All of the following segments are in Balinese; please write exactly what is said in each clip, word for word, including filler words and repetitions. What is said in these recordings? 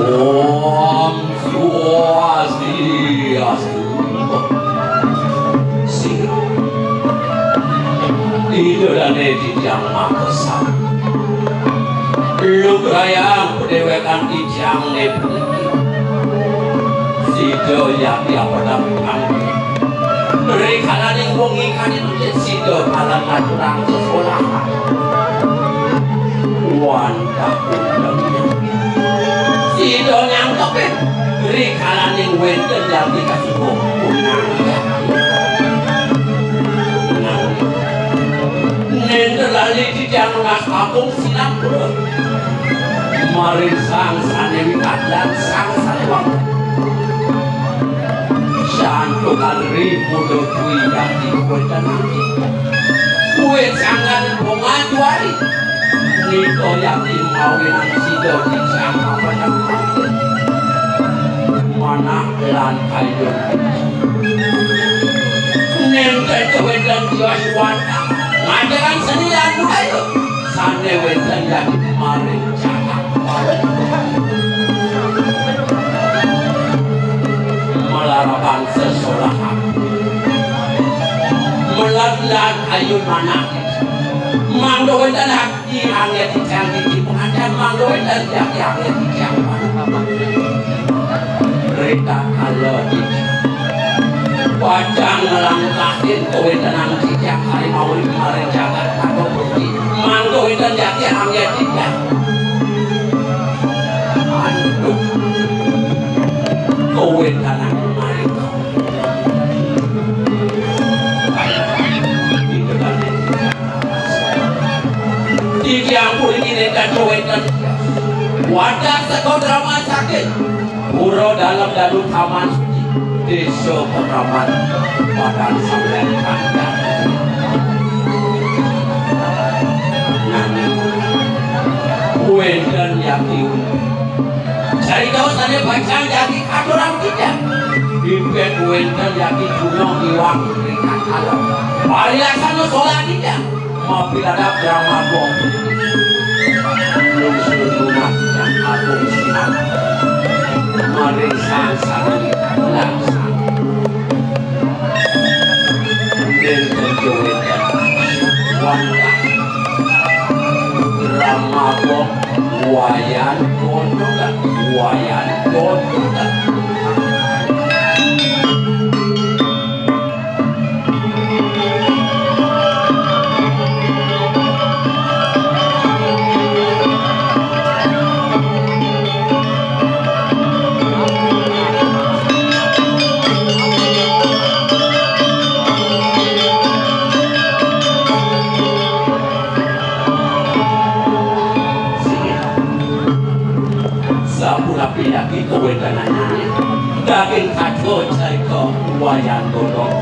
Om Swastiastu. Sira. Ida dane titiang makesah. Lugrayang padewek titiange puniki. Sida yati apadang panggung. Rikalaning wengi kadi becik sida taler ngaturang sesolahan. Wantah undang sida nyangkepin rikalaning wenten jati kasubung punang. Nenten lali titiang nunas agung sinampura maring sang sane wikan lan sang sane wangun. Santukan rimuda kuwi dadi kuwetan ati. Kuwi sangkan pengatuari. Nika yati mawinan sida dicang papan manah lan ayu. Nenten wenten tiwas wantah ngajarang seni lan budaya sane wenten dadi maring jagat. Malarapan sesolahan. Melat lan ayun manah. Mangda wenten hak Ki angget titiang niki penganten mangda wenten jati angget titiang. Rita kala niki. Pacang ngelangkahin kawentenan titiang kari mauli maring jagat mangda bukti. Mangda wenten jati angget titiang. Antuk. Kawentenan maring Titiang puniki nenten wenten wadah seka drama sakit pura dalem dalu taman suci. Désa Pekraman Padang Sambilan Panjang. Nanging wénten yati. Carita sané pacang jagi katurang titiang. Dipet wénten yati gunung iwang ringkang alam. Parilaksana solat titiang. Mapilarap drama gong. Lungsur lunak yang agung siap. Maring sang sari laksana. Nénten jowétan. Wantah. Drama gong. Wayan gondokan. Wayan gondokan. Sampun pinaki kawéntenanné. Daging kaca carita Wayan Gondong.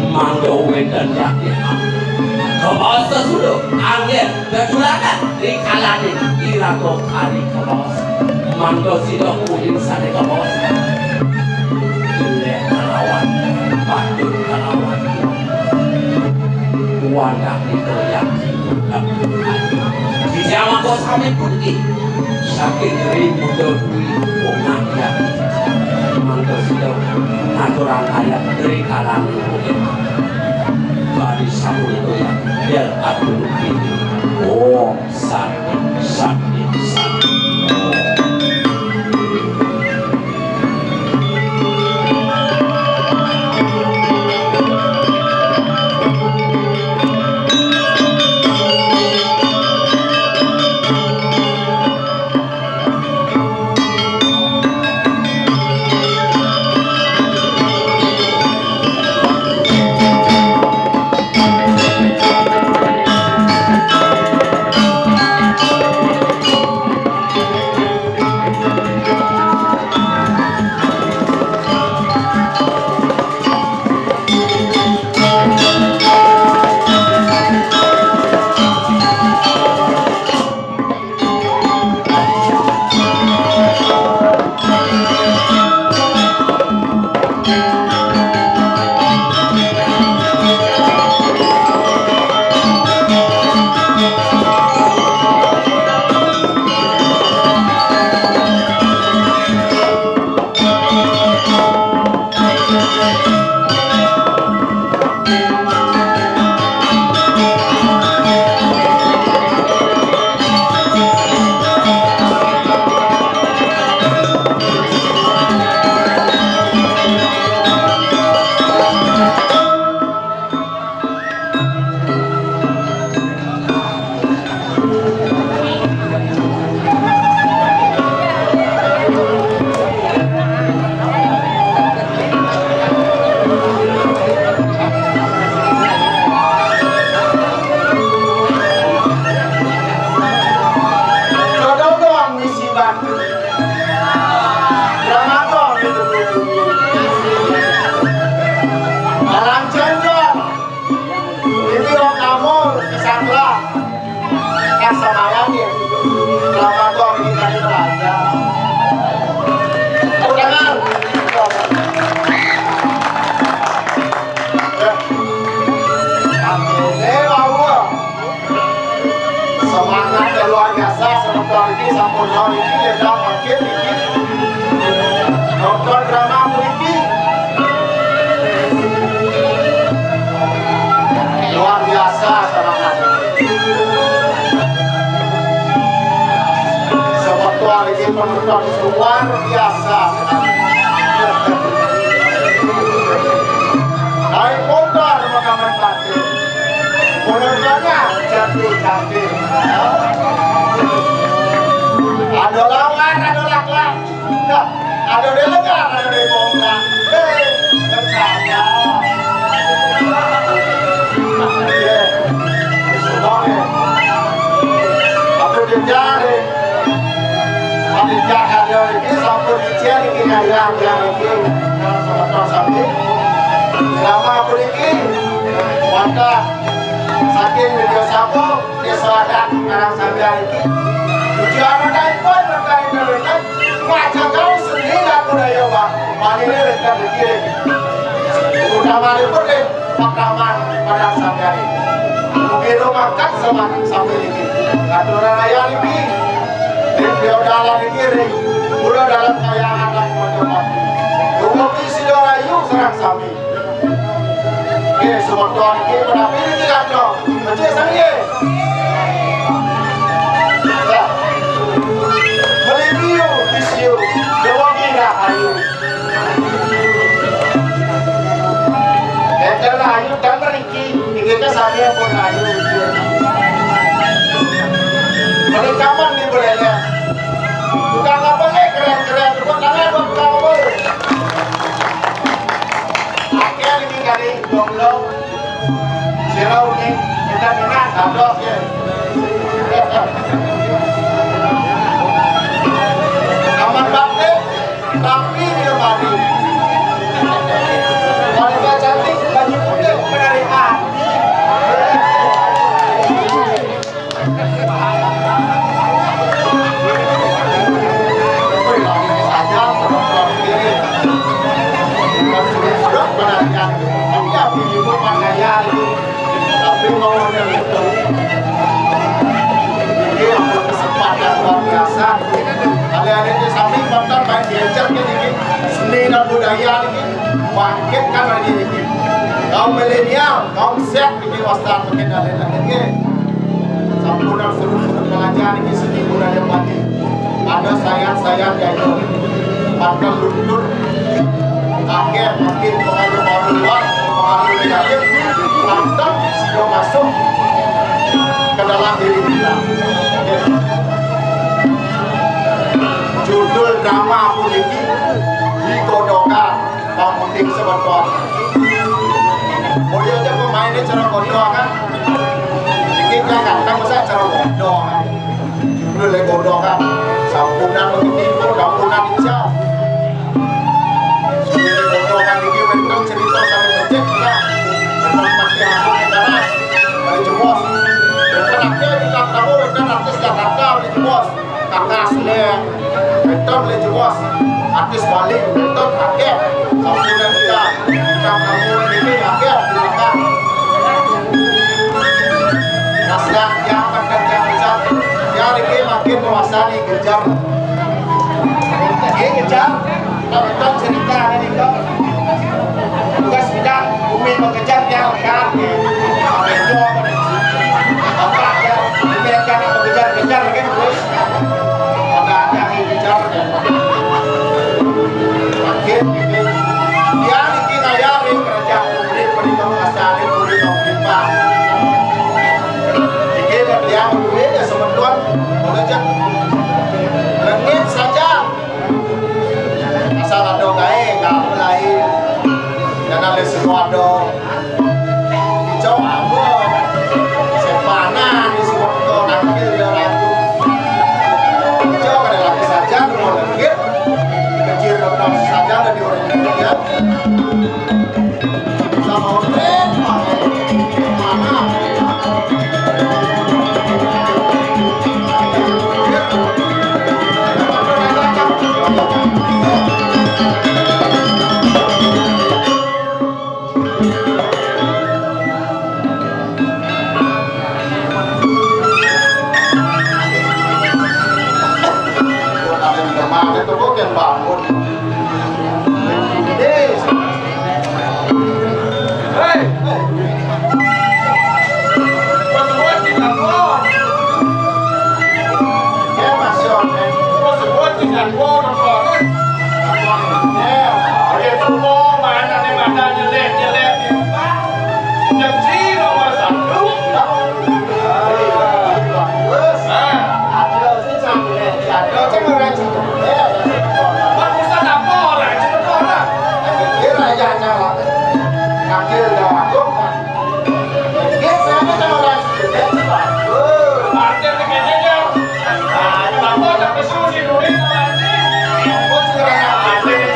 Mangda wénten yati. Kebasa suda anggén jejulakan rikalaning iraga kari kebas. Mangda sida kuning sané kebas. Jelek kalawan, patut kalawan. Wantah nika yati. Titiang mangko sami puniki. Saking Ri Muda Dwi Bongah Yati. Mangda sida ngaturang ayat Ri Kalang Bukit. Bari sapunika ya, bel atur. Om Santi, Santi, Santi. Alam Cendol. Ini Rob Namur, Pisanglah. Kasamayan ya. Ramadan ini tadi belajar. Udangan. Eh, Amin. Eh, Allah. Semangat yang luar biasa, semoga ini sampun niki, ya, makin niki. Nonton drama puniki. Luar biasa semangat. Semoga ini penonton luar biasa sekali. Naik motor rekaman batin. Penontonnya cantik-cantik. Ada lawan, ada laklak. Nah, ada di lengan, ada di bongkar. Hei, bercanda. Iya. Sudah, ya. Aku dicari. Panitia karya ini sampun dicari, ini Yang yang iki, sahabat sami. Selama puniki, maka saking Widya Sabda, Désa Adat Karang Sambian iki, tujuan utawi pun berkaitan dengan ngajagang seni lan budaya, Pak. Manine wénten iki. Utamanipun ing pakraman Karang Sambian iki. Mugi rumakat semanten sami niki. Katuran ayah niki. Ring dalan iki ring. Kula dalan kaya anak Mojopati. Dumugi sida rahayu sareng sami. Nggih, semeton niki menawi niki kantong. Becik sami nggih. Lah. Melibiu, bisiu, dewa gira ayu. Enten ayu dan mriki, inggih sami pun ayu. Mereka mah di berenya. Tukang apa nih keren-keren, tukang apa, tukang apa? Akhir ini kali, goblok. Sira ugi minat-minat dados nggih. Aman bakti, tapi di lemari. Wanita cantik, baju putih, menarik hati. Tapi mau yang itu, ini apa kesempatan luar biasa. Kalian itu sambil nonton main gadget ini, seni dan budaya ini bangkitkan lagi ini. Kaum milenial, kaum Z, niki wastan mungkin ada lagi. Sampun seru-seru pengajar niki seni budaya pati. Ada sayat-sayat ya itu. Maka luntur. Kakek mungkin pengaruh-pengaruh luar, pengaruh negatif. Lantas sudah masuk ke dalam diri kita. Judul drama puniki digodokan. Pamuting semeton. Boyo aja pemainnya cara godok kan. Iki kan ganteng masa cara godok kan. Judul le godok kan. Sampunan begitu, sampunan ical. Sudah godok kan iki wénten cerita sampai becek kan. Wénten pasti aku teras. Dari jebos. Wénten akeh bintang tamu, wénten artis Jakarta, dari jebos. Kakak Sule, betul le jebos. Artis Bali, betul akeh. Sampunan kita, kita kamu ini akeh, silakan. Naslah yang makan yang besar, ya ini makin menguasai kejar. Ini kejar, kita betul cerita ada di kau. Tugas bidang bumi mengejar yang kan. Apa itu? Apa ya? Bumi akan mengejar-kejar kan terus. Ada-ada yang dikejar. Makin ini. Dia niki ngayari kerja publik, perintah kasar, publik, publik, Pak. Iki dia duit ya semeton, mengejar. Lengit saja. Asal ada gaé, nggak apa lain. Jangan le semua ada. Hijau apa? Sepanan di semua nampil dia ratu. Hijau ada lagi saja, mau lengit. Kecil saja ada di orang Indonesia. Kemana tuh, kok yang bangun? Hei! Wes suwe ditakon. Ya, Mas Yon. Wes suwe ditakon, kok. Ya, ya, semua mana nih, mana nyelek-nyelek. Nyeci nomor satu. Hei, bagus. Nah. Ada sih, cantik. Ada, cek orang sih. Ya, ya, sih. Bagusan apa orang? Cepet orang. Kira aja, aja lah. Kaki udah langsung. Parkir di kene ya. Nah, kenapa tak pesu si Nuri sama si? Ampun, segera. Ada di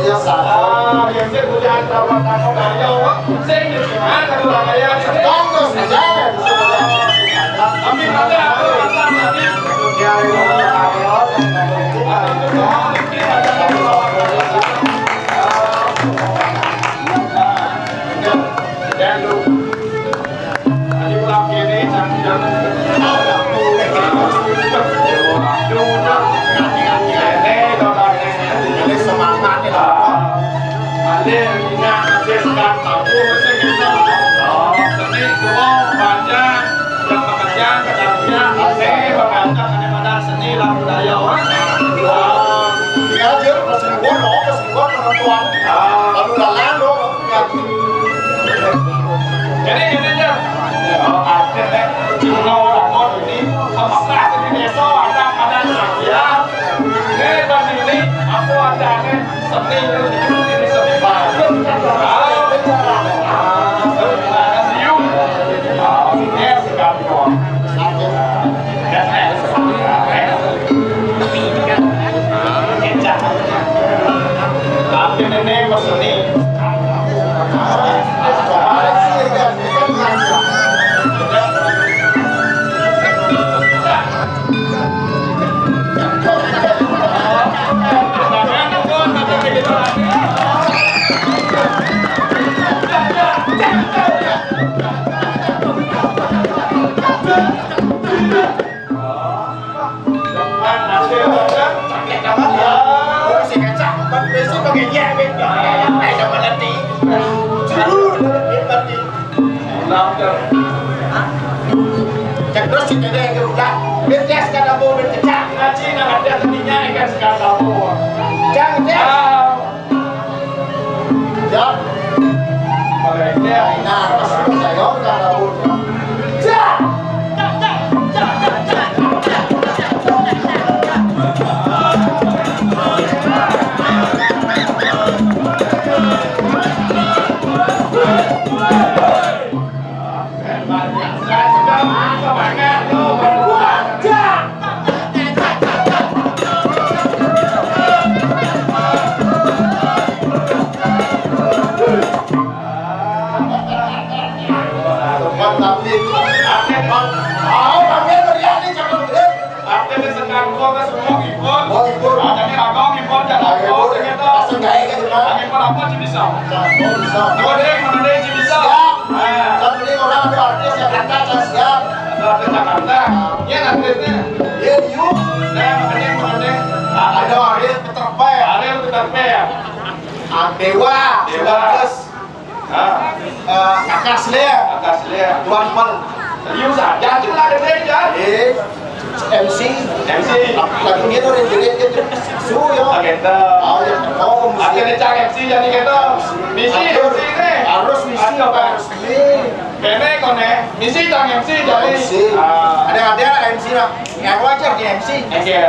Iya, satu. Jadi gini aja. Oh, ada deh. Cuma orang mau ini apa-apa di desa ada pada saya. Eh, Bang ini aku ada nih seni ini seni bagus. Ah, ah, seni bagus, yuk. Ah, ini sekali doang. Terus kita deh ke udah. Biar dia sekadar mau berkecak. Ngaji nang ada tadinya ikan sekadar mau. Jangan dia. Ya. Nah, pas saya kalau Artinya sekarang gua ke semua ngikut. Oh, ngikut. Ada nih, abang ngikut, jangan ngikut, gitu. Langsung gawe ke rumah. Ngikut apa, Ci Bisa? Oh, bisa. Gua deh, mana deh, Ci Bisa? Siap. Nah. Kan ini orang ada artis Jakarta, kan siap. Ada artis Jakarta. Iya, artisnya. Iya, yuk. Nah, makanya, makanya. Nah, ada Ariel Peter Pan. Ariel Peter Pan. Ah, Dewa. Dewa. Sudah terus. Ah. Eh, Kaka Slir. Kaka Slir. Tuan Pel. Serius aja, cuma ada saya aja. Eh, M C. M C. Lagu dia tuh yang jerit gitu. Su, ya. Ah, gitu. Oh, ya. Oh, mesti. Akhirnya cang M C jadi gitu. Misi, harus, M C ini. Harus misi, aduh, harus misi. Kene kone, misi cang M C jadi. M C. Ah. Ada, ada M C lah. Yang wajar di M C. Oke.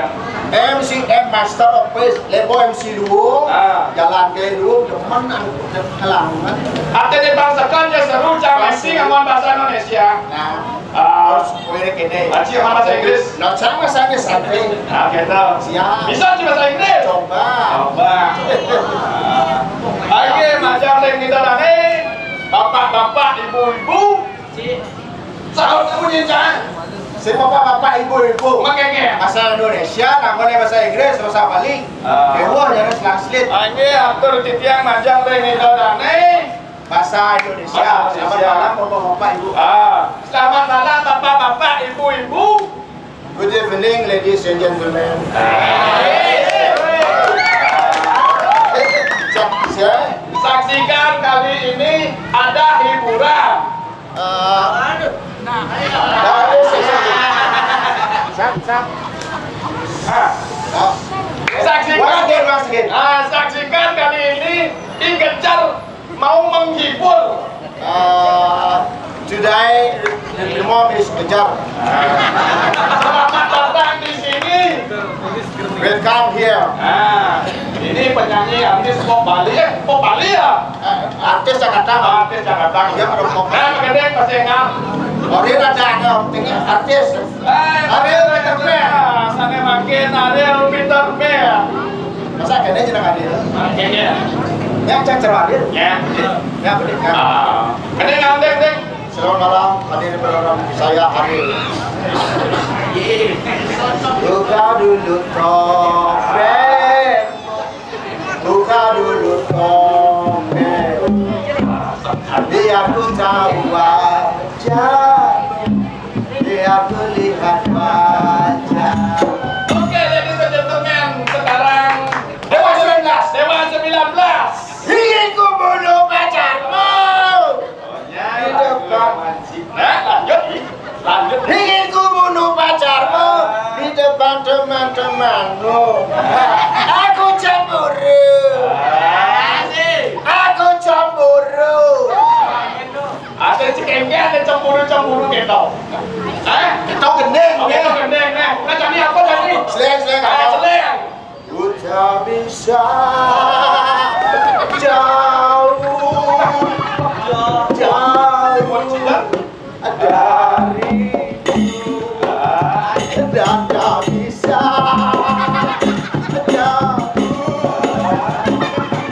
M C M Master of Peace, lebo M C dulu, ah, jalan ke dulu, demen anu kelangan. Artinya bangsakan ya seru, cang M C ngomong bahasa Indonesia. Nah, ah, terus gue kene. Aci ngomong bahasa Inggris. Nah, sama, sama, santai. Nah, gitu. Siap. Bisa sih bahasa Inggris? Coba. Coba. Oke, macam yang kita tadi, bapak-bapak, ibu-ibu, sahur bunyi, Cang. Si bapak-bapak, ibu-ibu. Makanya. Bahasa Indonesia, nang boleh bahasa Inggris, bahasa Bali. Ah. Dewa, jangan selang-selit. Oke, atur titiang majang teh nito dane. Bahasa Indonesia. Bahasa Indonesia. Selamat malam, bapak-bapak, ibu. Ah, selamat malam, bapak-bapak, ibu-ibu. Good evening, ladies and gentlemen. Saksikan kali ini ada hiburan. Eh, dari sisi Saksikan. Once again, once again. Ah, saksikan kali ini Ing Kejar mau menghibur. Uh, today, the mom is Kejar. Selamat datang di sini. Welcome here. Nah, ini penyanyi artis pop Bali, eh, pop Bali ya? Eh, artis Jakarta. Artis Jakarta. Iya, ada pop. Nah, makin deh, pasti ngap. Orangnya ada, ada artis. Eh, Ariel Peter Pan. Sana makin Ariel Peter Pan. Masa kene jeneng Ariel? Oke, ya. Ya, cacar Ariel. Ya. Ya, bener kan? Ah, kene ngandeng, deng. Selamat malam, hadirin program saya Ariel. Buka dulu topeng. Buka dulu topeng. Biar ku tahu wajah. Biar ku lihat wajah. Oke, ladies and gentlemen, sekarang Dewa sembilan belas. Dewa sembilan belas. Ingin ku bunuh pacarmu. Di depan. Nah, lanjut, Ing. Lanjut. Ingin ku bunuh pacarmu di depan teman-temanmu. Aku cemburu. Asik. Aku cemburu. Ada si Kengke, ada cemburu-cemburu gitu. Hah? Kita gendeng. Oh, kita gendeng, nah. Nah, jadi apa tadi? Seleng, seleng, ah, apa? Seleng. Ku tak bisa jauh, jauh darimu, dan tak bisa jauh,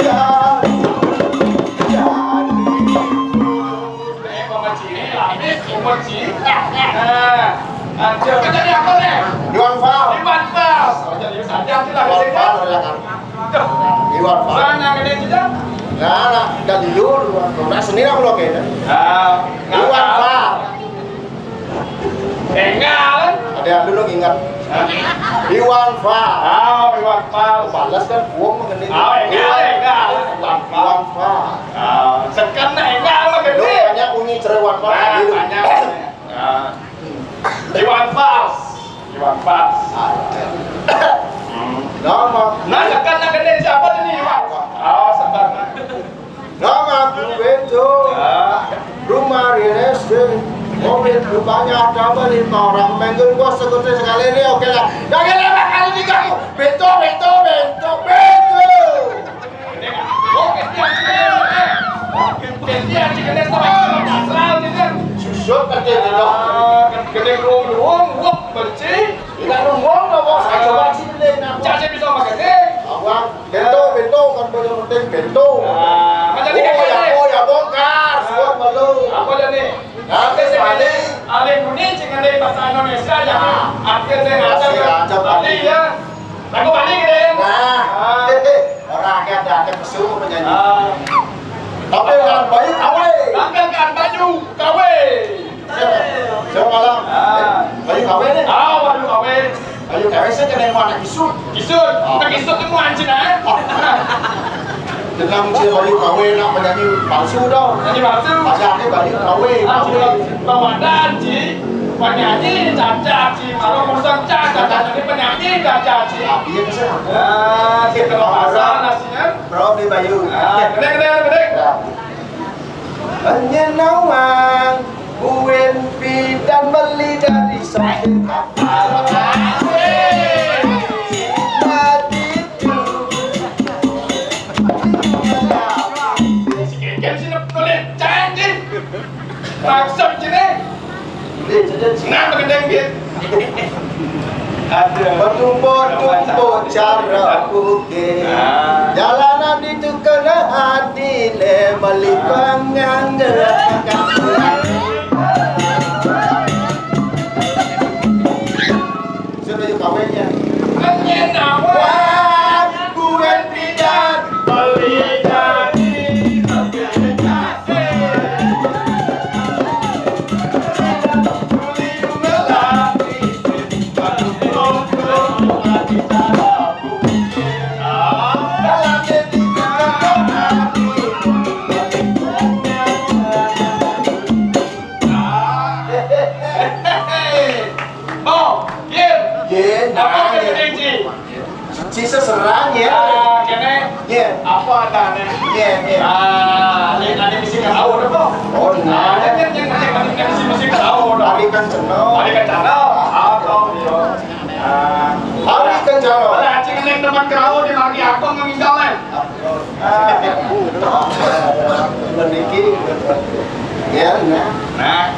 jauh darimu. Eh, Mama Cini, Lapis, Umur Cini. Nah, nah, siapa tadi apa nih? Iwan Fals. Iwan Fals. Oh, jadi saja sih lah, Iwan Fals, ya kan? Tuh. Iwan Fals. Sana gede juga. Nah, nah, dari dulu, Iwan Fals. Nah, sendiri aku loh kayaknya. Ah, Iwan Fals. Enggak. Ada yang dulu ingat. Hah? Iwan Fals. Ah, Iwan Fals. Balas kan, gua mengenai. Ah, enggak, enggak. Iwan Fals. Ah, sekarang enggak, sama gede. Lu banyak unyi cerewan banget. Ah, banyak. Ah. Iwan Fals. Iwan Fals. Hmm. Nama? Nah, sekarang gede siapa nih, Iwan? Oh, sekarang. Nama aku Bento. Ah. Rumah real estate. Mobil ku banyak, double lima orang. Menggul bos, sekali sekali ini, oke lah. Dah, gila, kali ini kamu. Bento, Bento, Bento, Bento. Susut kerja gitu. Gede ruang-ruang, wah, benci. Tidak ruang, wah, saya coba sini deh, nah. Caca bisa makan deh. Abang, bento, bento, kan punya penting bento. Ah, macam ni. Oh, ya, oh, ya, bongkar, suap malu. Apa jadi? Nanti sekali, ahli bunyi, cing ada bahasa Indonesia, ya. Ah. Akhirnya ngajar, masih ngajar, ahli, ya. Lagu Bali gitu ya? Nah, ah. Eh, eh, orang akan datang ke suku penyanyi. Ah. Tapi kan Bayu kawe. Kan kan Bayu kawe. Siapa? Siapa malam? Ah. Eh, Bayu kawe nih. Ah, Bayu kawe. Bayu kawe sih kena yang mana kisut. Kisut. Ah. Kita kisut itu anjing ah. Kita mesti Bayu kawe nak penyanyi palsu dong. Penyanyi palsu. Pacarnya Bayu kawe. Ah, kawe. Bawa dan ji. Penyanyi caca ji. Kalau urusan caca, caca ini penyanyi caca ji. Ah, iya, bisa. Ah, kita masalah nasinya. Bro, di Bayu. Ah, gede, gede, gede. Ya. Hanya nawang, buen pidan beli dari sopir kapal. Mati tuh. Si Keken sini boleh cantik. Maksud sini. Nah, begendeng dia. Aduh. Bertumpuk-tumpuk cara bukit. Ah. Jalanan itu kena hati le melipangan. Sudah yuk kawinnya. Wah, buat pidan. Sisa serang ya. Ah, kene. Ya. Apa adane? Ya, ya. Ah, ini ada misi kerau apa? Oh, nah. Ada yang yang yang ada misi misi kerau. Hari kencana. Hari kencana. Ah, kau dia. Ah, hari kencana. Ada cing yang teman kerau di mari aku menginjal eh. Ah. Meniki. Ya, nah. Nah.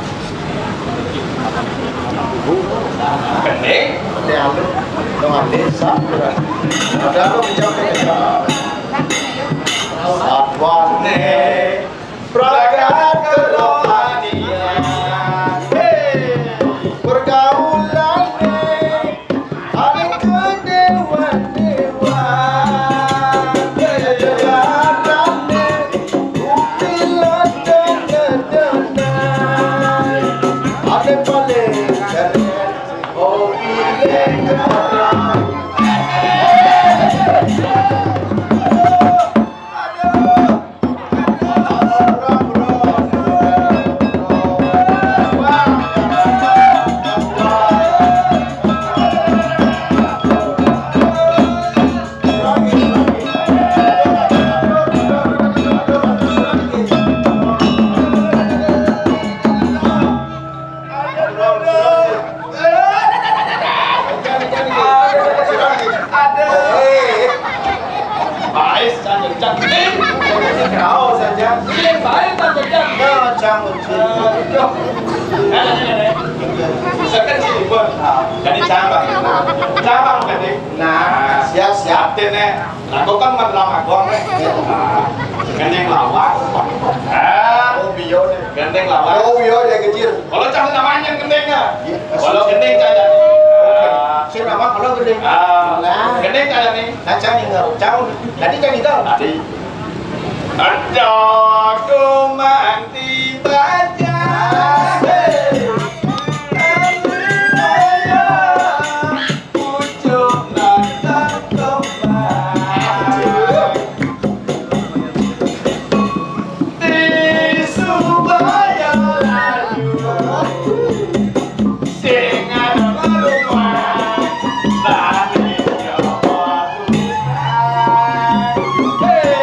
Gending. Gending anu. Dong ade sap. Ada lo bicara. Satwane pragat kerohanian. Hei, pergaulane ane kedewan-dewan. Kedewan-dewan. Bukti london-londonan. Ane paling keren. Oh, pilih orang. Baik, cantik, cantik. Kau saja. Baik, cantik, cantik. Nah, cantik. Bisa kan sih, Bun? Jadi cabang. Cabang, cantik. Nah, siap, siap. Artine, aku kan ngedrama gong, eh. Nah, gending lawan. Ah, oh, bio deh. Gending lawan. Oh, bio deh, kecil. Kalau cang namanya gendingnya. Iya, kalau gending cang jadi. Oke. Ah. Si nama kalau gending. Ah. Nah. Gending cang nih. Nah, cang tinggal. Cang. Tadi cang tinggal. Tadi. Ada kuman di baja. Pucuk nang tangkeman. Di Subaya layu. Sing ana rumah. Bani Jawa Tengah. Hei.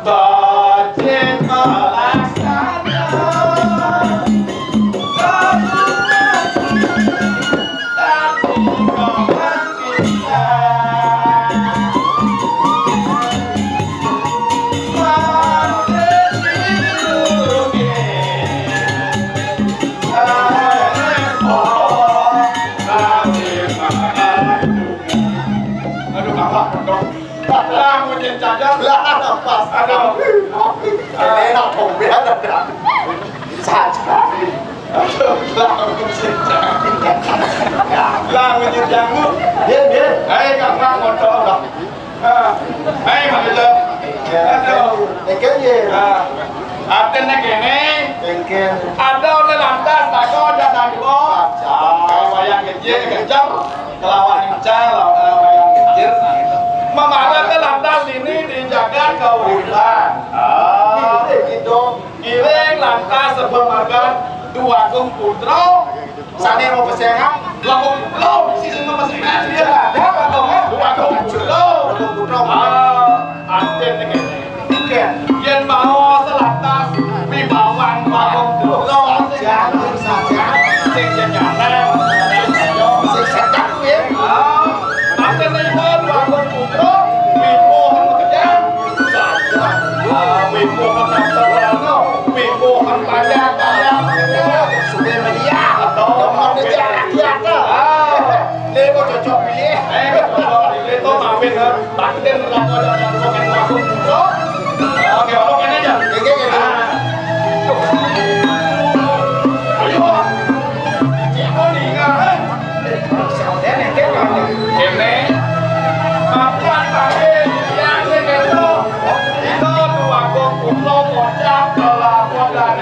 Bajing pelaksana. Aduh, kalah, dong. Lah, mungkin saja. Lah, pas. Aduh. Ini nak bombe ada. Saja. Aduh, lah, mungkin saja. Lah, mungkin jamu. Dia, dia. Hei, Kang Mang, motor. Ah. Hei, Mang Rizal. Aduh. Engken, ya. Ah. Artine kene. Engken. Ada oleh lantas, tako, jangan dua. Wayang kecil, kejar. Kelawan ical, lawan wayang kecil. Mamaran lantas ini dijaga kauripan. Ah. Gitu. Ngiring lantas sebuah marga Dwagung Putra. Sane mau pesengan, Dwagung Putra. Si semua pesengan, dia ada, Dwagung Putra. Dwagung Putra. Ah, anten ning Yen mau selantas wibawan Bagong Putra sing, sing jenjane, sing sedak kuwi. Ah, mangkene iku Bagong Putra wibuh kejang. Saja. Ah, wibuh nang wibuh panjang, panjang. Sudah media. Betul. Nomor dia. Ah. Lha kok cocok pilih. Eh, cocok pilih to mawin, ha. Batin ra kok cocok kok aku buka. Oke, oke, kene aja. Oke, oke. Ah. Ayo. Cek kok nih, kan? Kene. Makan pakai yang segitu. Itu dua kok pulau kocak kelapa dan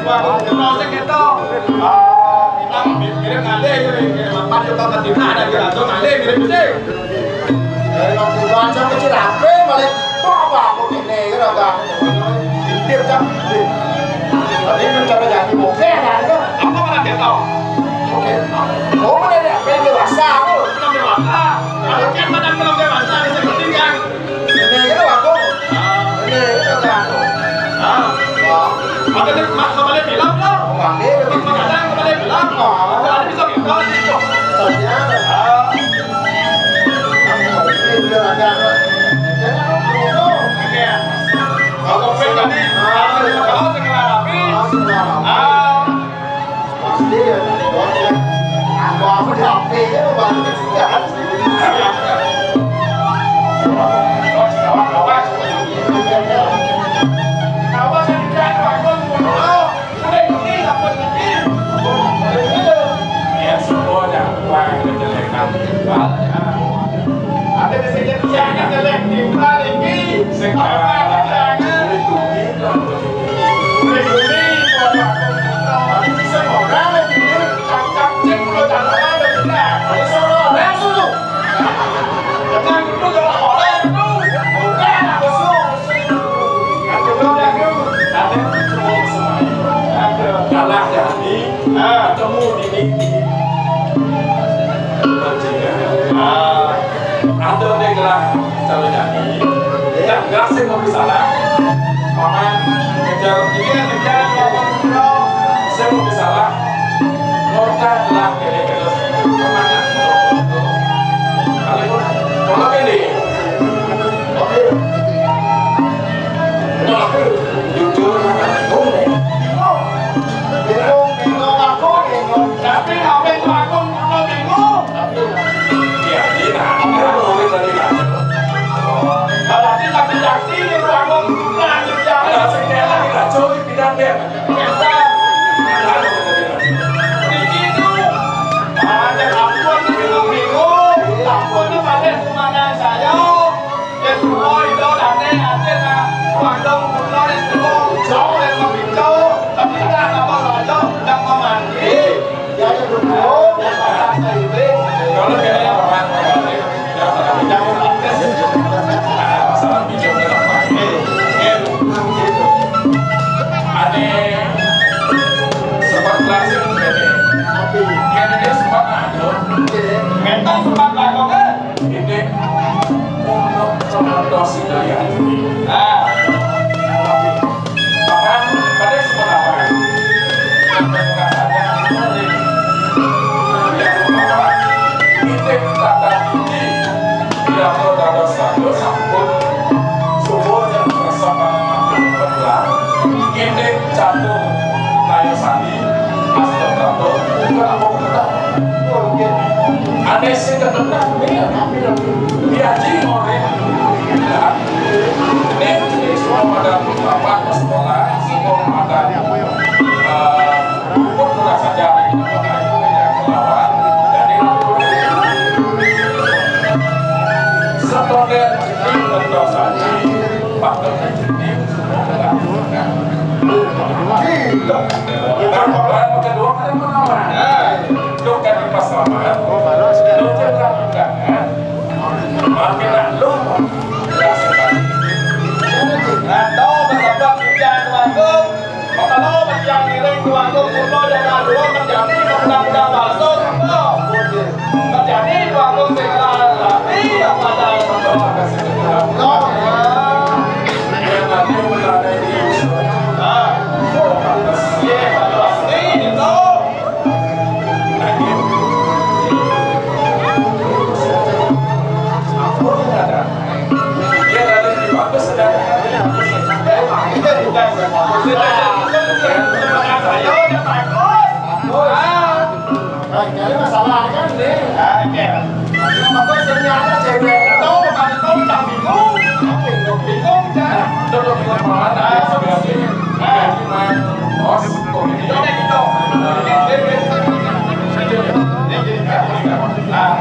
Wah, sing ketok. Ah, kita mirip ngalih, mirip mapan juga kan tidak ada di raja ngalih mirip sih. Dari waktu baca kecil apa malah kok apa aku ini kira apa? Intir kan. Tadi mencoba jadi bokeh kan itu. Apa malah ketok? Oke. Oh, mana ada apa yang dewasa aku? Belum dewasa. Kalau kan mana belum dewasa, bisa penting kan? Ini itu aku. Ah. Ini itu aku. Ah. Wah. Ada di mas kembali bilang loh. Kembali. Mas kadang kembali bilang. Ah. Ada bisa kita sih. Saja. Ah. Ini dia ada. Oke. Kalau pengen tadi, ah, kalau segala rapi. Ah, segala rapi. Ah. Pasti ya, aku, aku di H P ya, baru kecil. Ya, semua dah, wah, kejelekan. Ada di sini, jangan jelek, timbal ini. Sekarang, jangan. Kalah jadi, ah, ketemu di, di, di. Ah. Ada deh gelah kalau jadi. Dan gelah saya mau salah. Paman kejar dia, kejar, paman, saya mau salah. Kota gelah kira-kira kemana? Kalau, kalau ini, oke. Jujur, bingung. Bingung, bingung, aku bingung. Tapi apa itu aku bingung? Iya, iya, nah, ini kan murid dari Raja. Berarti sakti-sakti ini ruangan, nah, di jalan. Ada sekian lagi, Raja, di bidang dia. Biasa. Nah, ada dari Raja. Di situ. Ada ampun, bingung-bingung. Ampun, itu pada semangat saya. Yen tuwa ida dane ati nang wandong kula yen tuwa jauh yen memicu, tapi tak napa raja nang memanggil. Ya, ya, dulu. Ya, Pak, saya ini. Kalau kayaknya Pak, Pak, Pak, Pak, Pak, Pak, salam hijau ke Pak. Ane sempat berhasil, Pak. Tapi kayaknya dia sempat ada. Ngentang sempat lakukan. Ini untuk promosi daya. Ah. Bahkan pada kesempatan sampai merasakan ini. Yang pertama, ini kata kunci. Tidak perlu dados satu sampun. Sumur yang bersama makin berulang. Ini catur Naya Sandi. Astaga, bukan apa-apa. Aneh sih kebetulan, iya. Diaji ngorek. Ya. Ini semua pada bapak sekolah, semua pada, eh, pun sudah sadar ini, makanya yang melawan. Jadi, sebagai ini tentu saja, pakai ini semua pada. Gitu. Yang kedua, kan apa namanya? Itu kan di pasaman. Itu kan bukan. Makin nak lu. Nah, tahu bersabda kerja itu aku. Kalau yang ngiring itu aku, kulo jangan dulu terjadi mudah-mudahan masuk. Terjadi itu aku segala tapi apa ada. Nah, iya, pasti itu. Nah, jadi masalah kan nih. Nah, iya. Apa sih ini ada cewek? Tahu bukan tahu tak bingung. Bingung kan? Nah,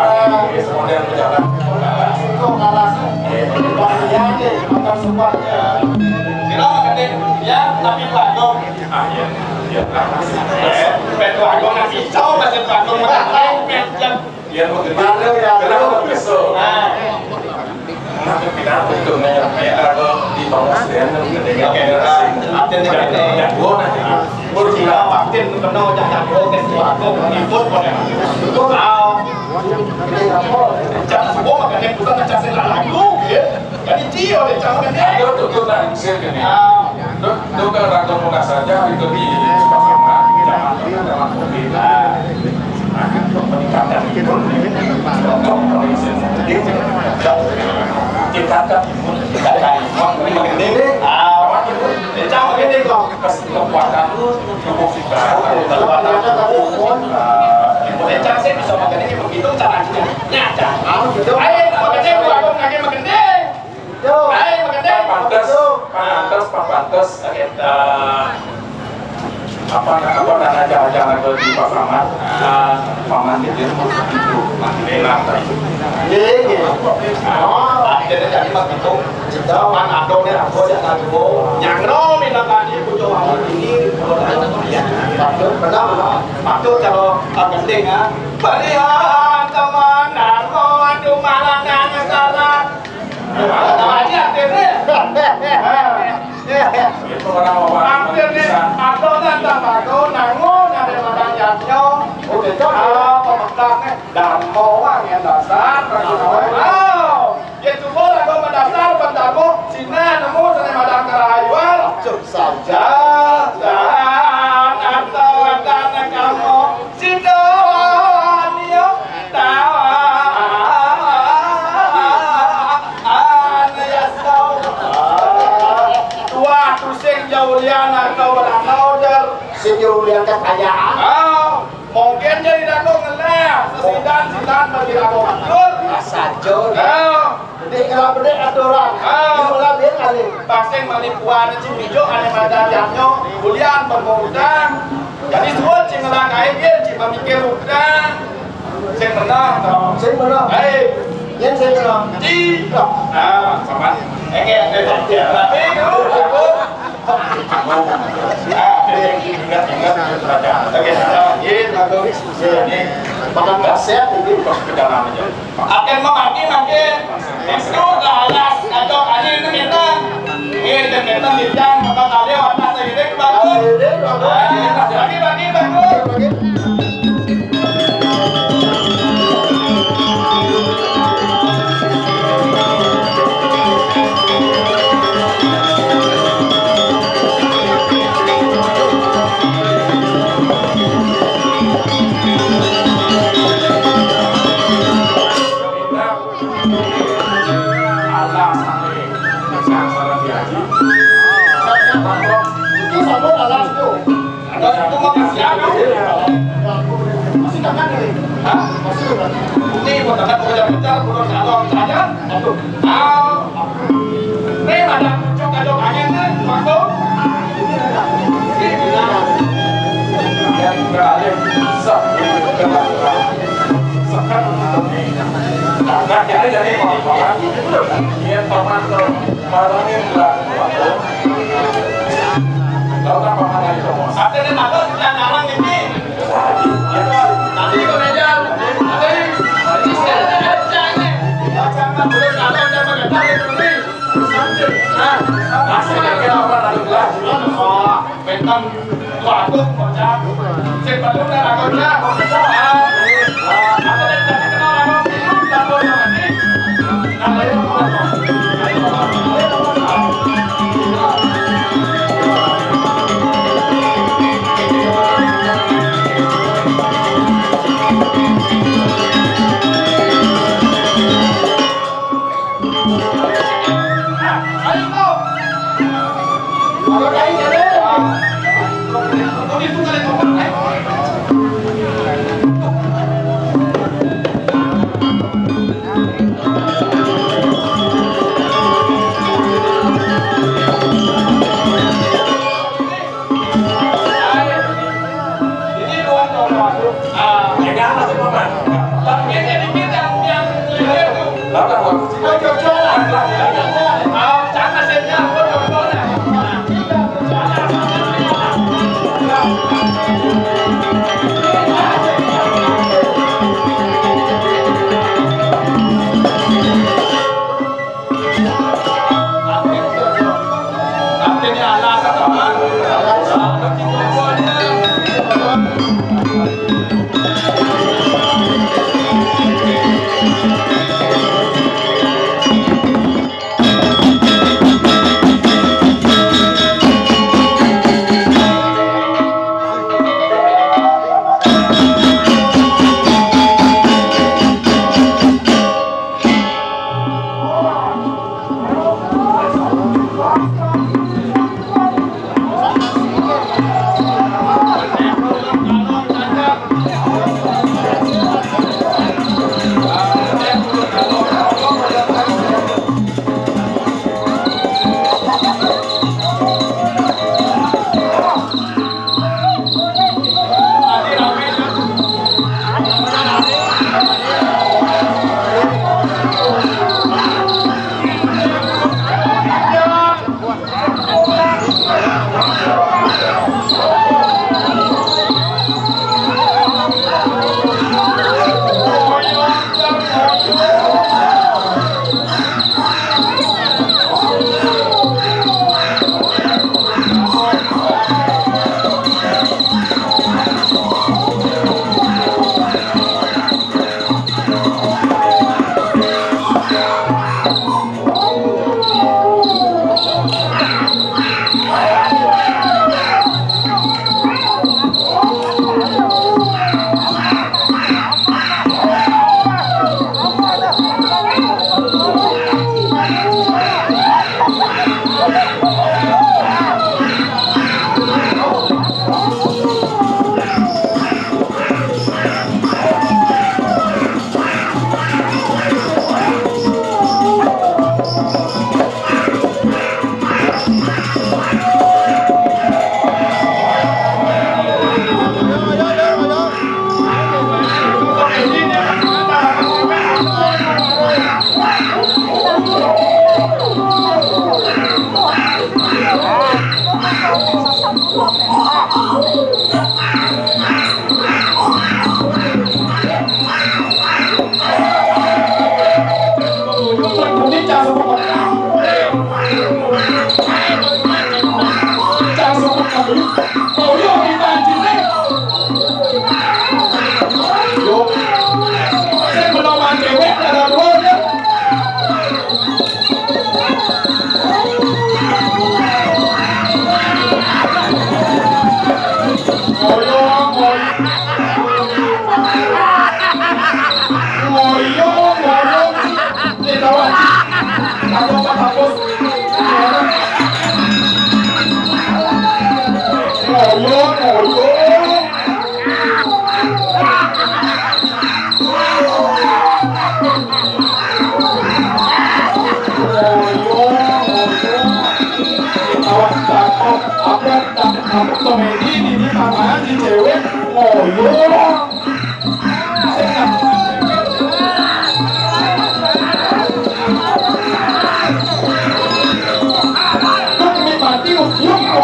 Pak, semuanya berjalan. Kok kalah? Iya. Pak Yadi, makan sempat. Kira makan deh, ya, tapi Pak Agung. Ah, iya. Iya. Eh, Pak Agung nggak bisa, masih Pak Agung makan deh, yang Iya, mau gede. Baru ya, kenapa baru. Besok? Ah. Kenapa, kenapa itu? Kayak, kayak ada di Bang Mas ya, kan gede. Oke, ah, update nih, update. Jago, nah, jadi. Baru kita update, penuh, jangan jago, tes jago, ngikut, kok, ya. Wow. Jangan semua makan yang bukan, jangan sih lagu, ya. Jadi, Cio, deh, jangan kan, ya. Ayo, tuh, tuh, nah, sih, gini. Ah. Tuh, tuh, kan, ragu, mudah saja, itu di Pasar, jangan, jangan, jangan, kopi. Nah. Tingkatkan imun, tingkatkan imun, ini gede. Ah, imun, kencang gede kok. Kekuatan tubuh kita, kekuatan tubuh. Ah, imun kencang sih bisa makan ini begitu caranya. Nyata. Ayo, makan ini, gua akan makan gede. Yo. Ayo, makan ini. Pantes, pantes, pantes. Oke. Eh, apa, apa, dan aja-aja ke di Pak Samad, eh, Paman itu, itu, nanti enak, tadi. Iya, iya. Oh, jadi, jadi, Mas, itu, kita, Wan, Ado, nih, aku, ya, aku. Yang no, minta tadi, aku coba ini, kalau ada, ya. Patut, benar, benar. Patut kalau, eh, gending, ya. Berihan teman, aku, aduh, malah nanya salah. Malah nanya, akhirnya. Itu orang apa? Akhirnya, Ado, nantang, Ado. Ah, pemekak, eh. Darmo, wah, yang dasar, ah. Yén suba raga madasar ban darmo, sina nemu sané madan karahayuan. Cuk saja. Dan atau dan kamu sida wania tawan yasa. Tuah tusing jaulian atau berangau jar. Sing jaulian kekayaan. Ah. Mungkin jadi raga ngelah, sesidan-sidan bagi raga matur. Saja. Ah. Jadi ngelah bedik aturan. Ah. Ngelah dia kali. Pasing malih puan cimijo ane madan janyo, ulian pemutang. Jadi suud cing ngelah kain dia, cing mamikir utang. Sing benar, toh. Sing benar. Hei. Yén sing benar. Di. Nah, sama. Enggak, enggak. Tapi, lu, aku, Akan mamaki-maki. Itu lah alas, kacau kali itu kita. Ini kita kita dijang, maka kali watas lagi deh, bagus. Bagi-bagi, bagus. Ini mau dekat pekerja-pekerja, bukan calon saja. Aduh. Ah. Ini ada cok-cok angin nih, waktu. Ini bilang. Yang beralih. Sah. Sah. Nah, jadi, jadi, dia teman tuh. Marangin lah. Lalu apa mana itu? Ada yang ada, kita ngarang ini. Tadi kau meja, tadi, tadi saya ada cang ni. Dia cang nak boleh kalau ada mengenal itu ni. Sambil. Nah, masih ada apa lagi lah? Oh, bentang. Komedi ini nih, namanya si cewek ngoyo. Lu nikmati, lu, lu, lu.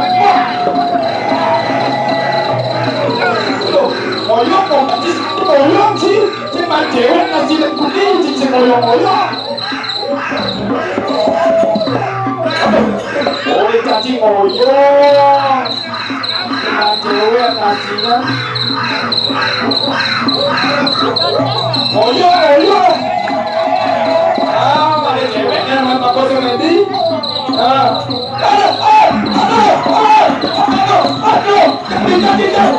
Ngoyo, ngoyo, ngoyo sih. Cuma cewek ngasih lekuti, cici ngoyo-ngoyo. Oleh caci ngoyo. Cuma cewek ngasihnya. Ngoyo, ngoyo. Ah, ada ceweknya sama Pak Bos Randy. Ah. Aduh, aduh, aduh, aduh, aduh, aduh. Tidak, tidak.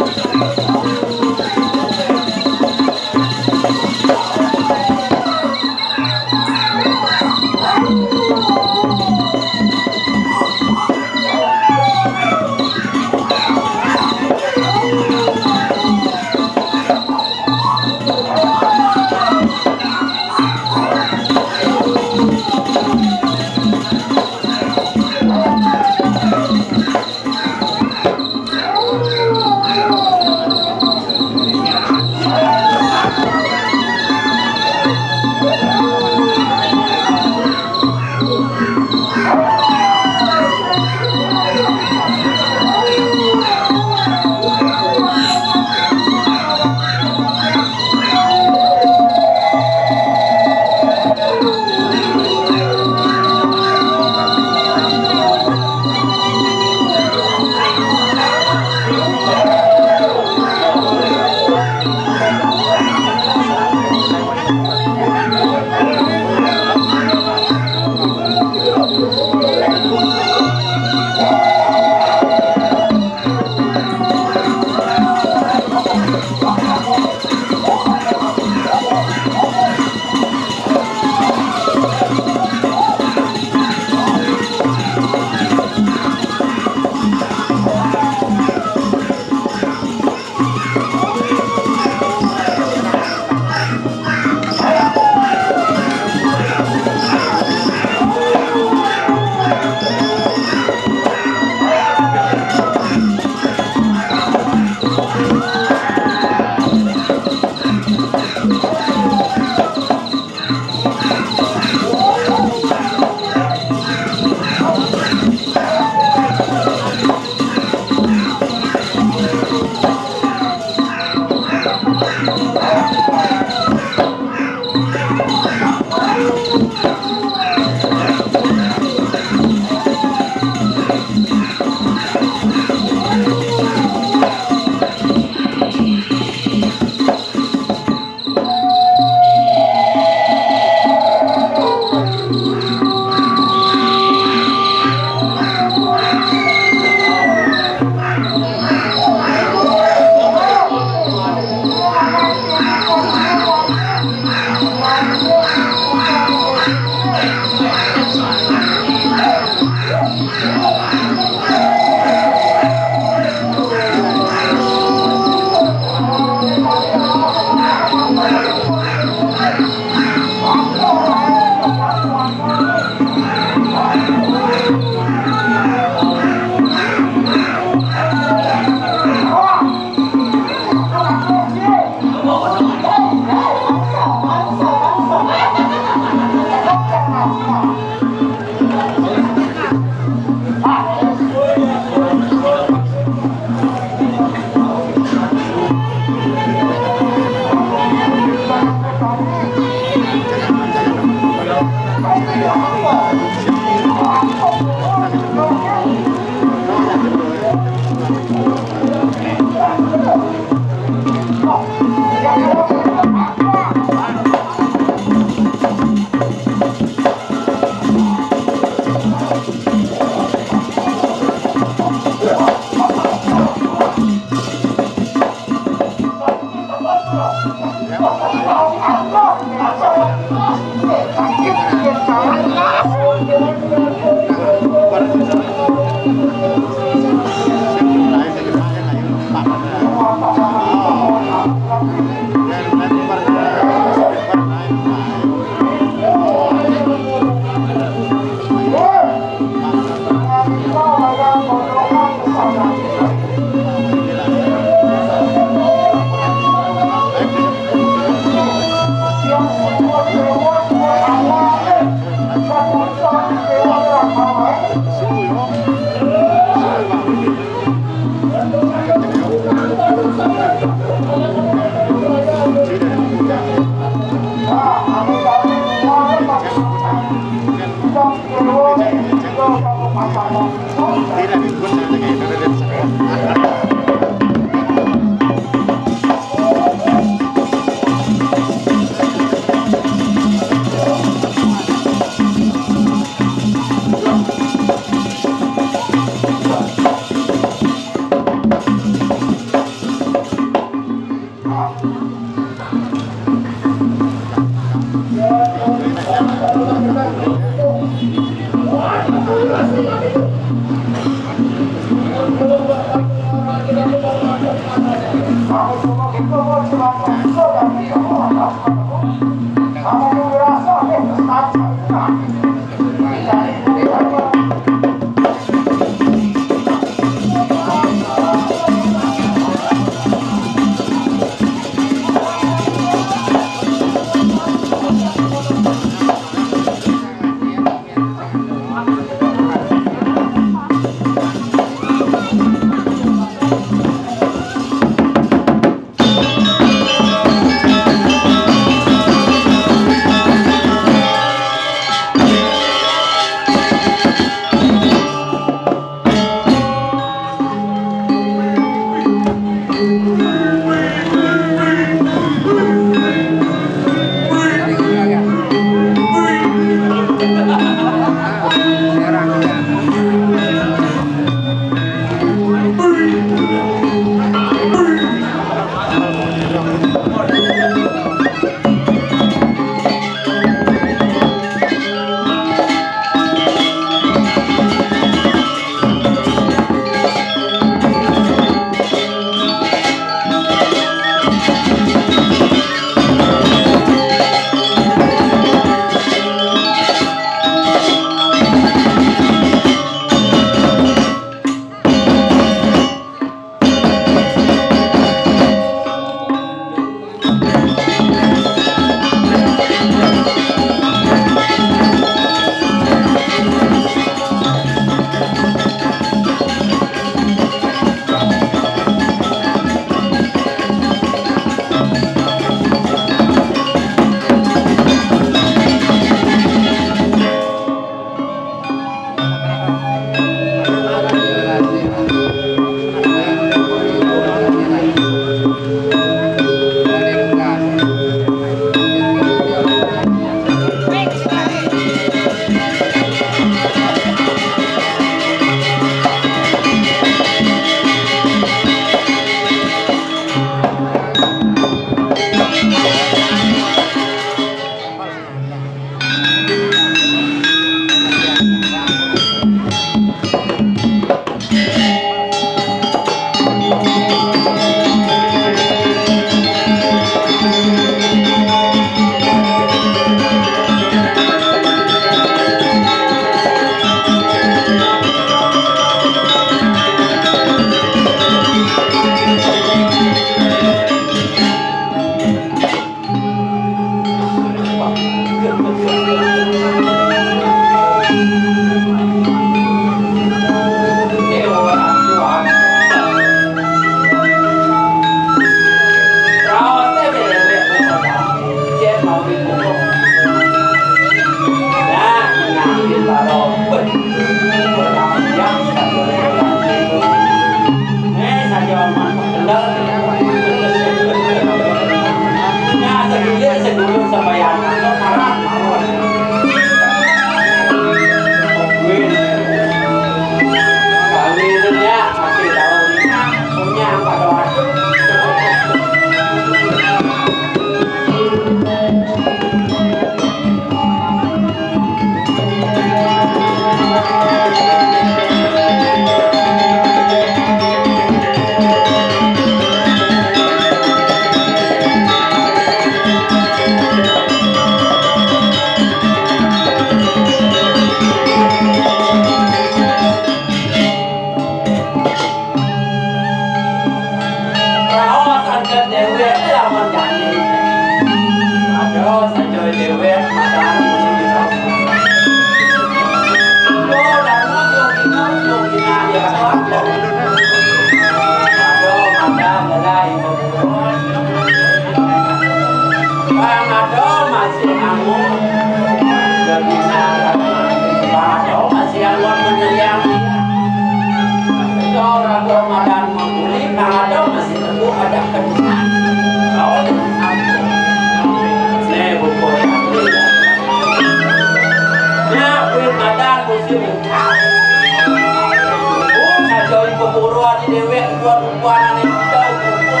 Kuanane tau kumpul.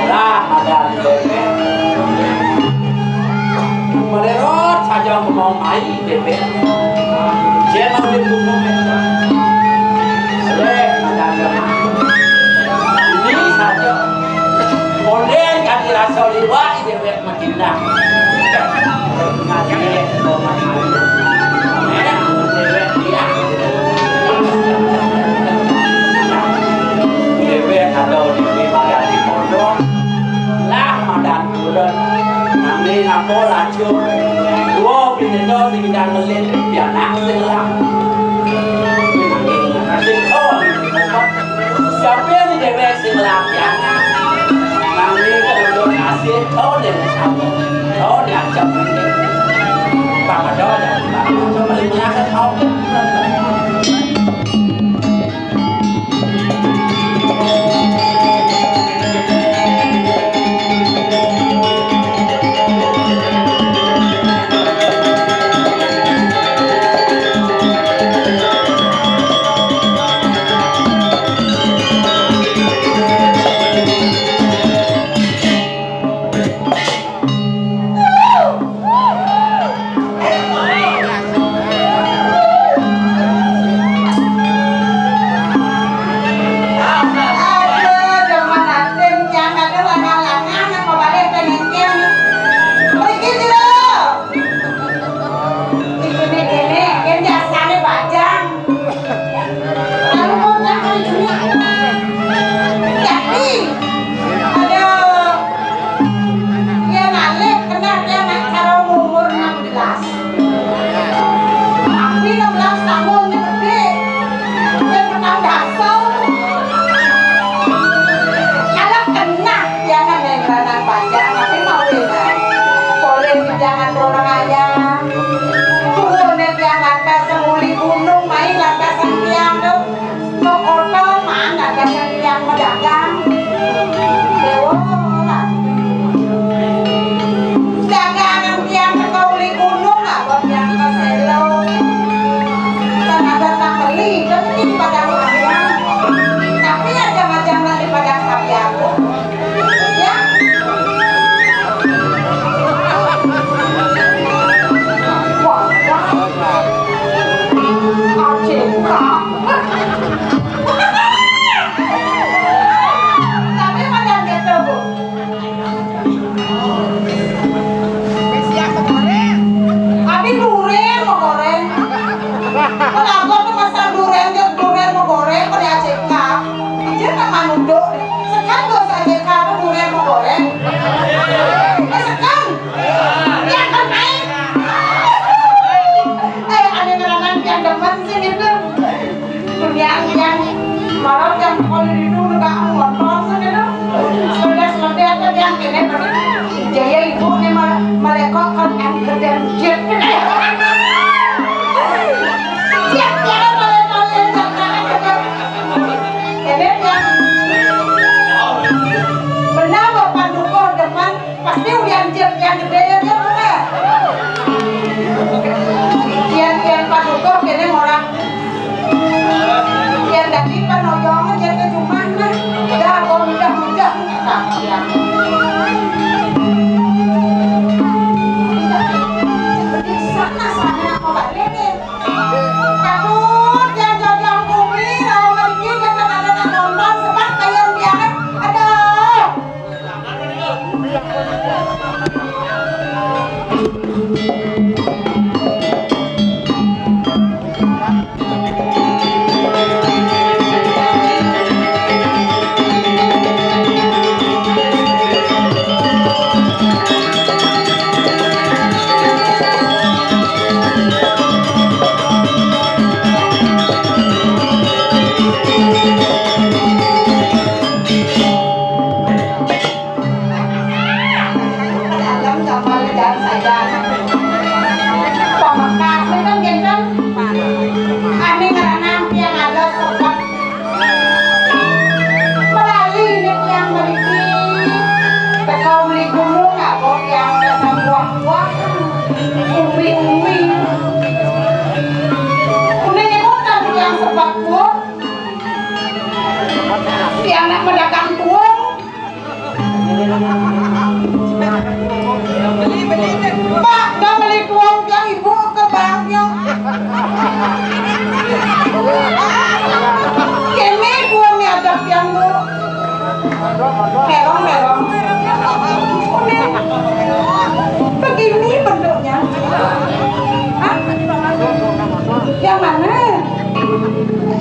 Lah, ada di bebek. Melerot saja ngomong mai bebek. Saya mau di gunung itu. Oleh ada agama. Ini saja. Boleh jadi rasa liwat bebek. Nah, dewek kalau di, di bagian di pondok, lah madan turun. Nami napa lacur. Dua pindah sing jangan ngelit pianak sing lah. Sing kau di obat. Siapa yang dewek sing latihan? Nang ni kalau kasih kau deh sama. Kau diajak nanti. Bang ada aja. Bang ada aja. Aduh, demen atin, yang ada lanang-lanang, apa balik pengen. Pergi dulu. Ini, ini, ini biasanya bajang. Lalu mau nggak kali ini? Jadi, aduh, dia nalik, kena dia nak kalau umur enam belas. Tapi enam belas tahun dia gede. Dia pernah dasar. Kalau kena, jangan main ranah panjang, tapi mau dengar. Boleh jangan orang ayah. Turun dia lantas semuli gunung, main lantas tiang tu. Mau kotor, mana ada yang medagang. Dewa lah. Dagangan tiang ke uli gunung, apa tiang ke selo. Dan ada tak beli, kan ini di padang sapian. Tapi ada macam di padang sapian tu. Ya. Wah, wah. Aceh, Kak. Tapi macam gitu, Bu. Abi duren mau goreng. Kalau aku tuh masa duren, dia duren mau goreng, kalau di A C K. Dia nama nunduk. Sekarang tuh A C K apa duren mau goreng. Eh, sekarang. Ya, kan, naik. Eh, ada ngerana yang demen sih gitu. Yang, yang malah yang kalau di dulu nggak ngontrol saja dong. Sudah selesai apa yang kena pergi. Jaya ibu nih malah melekok kan yang kerja jet. Jet ya malah malah yang kerja. Ini yang benar bapak dukung depan. Pasti ulian jet yang gede ya, dia bukan. Kian-kian padukuh kene orang. Kian dadi panoyong jet ke jumah nah. Dah, kok mudah-mudah. Nah, ya. Di sana, sana, mau balik nih. Aduh, dia jajang bumi, kalau lagi dia kan ada nonton, sebab kayak dia, aduh.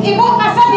Ibu, masa